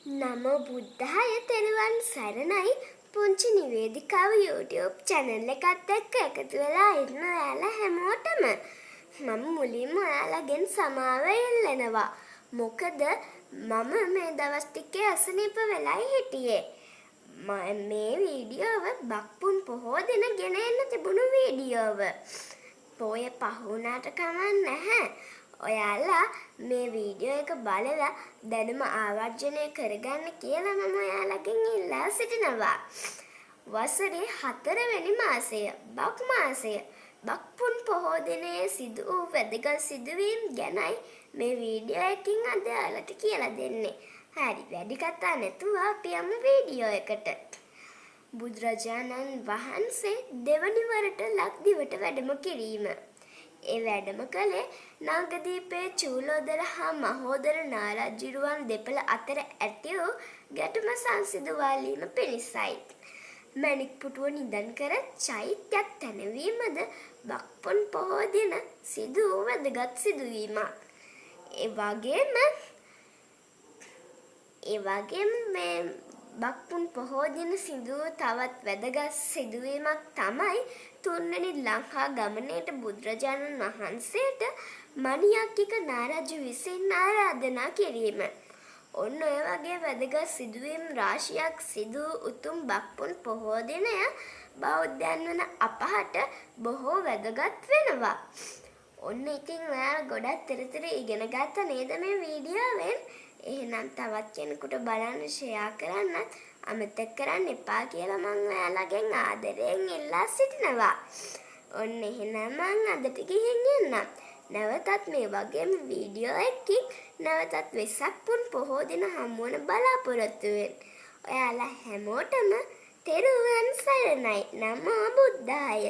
නමෝ බුද්ධාය, තෙරුවන් සරණයි. පුංචි නිවේදිකාව YouTube channel එකත් එක්ක එකතු වෙලා ඉන්න ඔයාලා හැමෝටම මම මුලින්ම ඔයාලගෙන් සමාව ඉල්ලනවා. මොකද මම මේ දවස් ටිකේ අසනීප වෙලයි හිටියේ. මේ වීඩියෝව බක්පුන් පොහෝ දින ගෙන එන්න තිබුණු වීඩියෝව. පෝය පහ වුණාට කමක් නැහැ. ඔයාලා මේ වීඩියෝ එක බලලා දැනුම ආවර්ජනය කරගන්න කියලා මම ඔයාලගෙන් ඉල්ලා සිටිනවා. වසරේ හතරවෙනි මාසය බක් මාසය බක්පුන් පොහෝ දිනයේ සිදු වූ වැදගත් සිදුවීම් ගැනයි මේ වීඩියෝ එකකින් අද ඔයාලට කියලා දෙන්නේ. හරි, වැඩි කතා නැතුව අපි යමු වීඩියෝ එකට. බුදුරජාණන් වහන්සේ දෙවනි වරට ලක්දිවට වැඩම කිරීම. ඒ වැඩම කළේ නාගදීපයේ චූලෝදර හා මහෝදර නාරජ්ජුරුවන් දෙපළ අතර ඇති වූ ගැටුම සංසිඳුවාලීම පිණිසයි. මැණික් පුටුව නිදන් කර චෛත්‍යයක් තැනවීමද බක්පොන් පොහෝ දින සිදු වූ වැදගත් සිදුවීමක්. ඒ වගේම මේ බක්පුන් පොහෝ දින සිදු වූ තවත් වැදගත් සිදුවීමක් තමයි තුන්වෙනි ලංකා ගමනයට බුදුරජාණන් වහන්සේට මණියක්කික නාරජු විසින් ආරාධනා කිරීම. ඔන්න ඔය වගේ වැදගත් සිදුවීම් රාශියක් සිදු වූ උතුම් බක්පුන් පොහෝ දිනය බෞද්ධයන් වන අපහට බොහෝ වැදගත් වෙනවා. ඔන්න ඉතින් ඔයාලා ගොඩක් තොරතුරු ඉගෙන ගත්තා නේද මේ වීඩියෝවෙන්? එහෙනම් තවත් කෙනෙකුට බලන්න ෂෙයා කරන්නත් අමතක කරන්න එපා කියලා මං ඔයාලගෙන් ආදරයෙන් ඉල්ලා සිටිනවා. ඔන්න එහෙනම් මං අදට ගිහින් එන්නම්. නැවතත් මේ වගේම වීඩියෝ එකකින් නැවතත් වෙසක් පුන් පොහෝ දින හමුවන බලාපොරොත්තුවෙන්. ඔයාලා හැමෝටම තෙරුවන් සරණයි. නමෝ බුද්ධාය.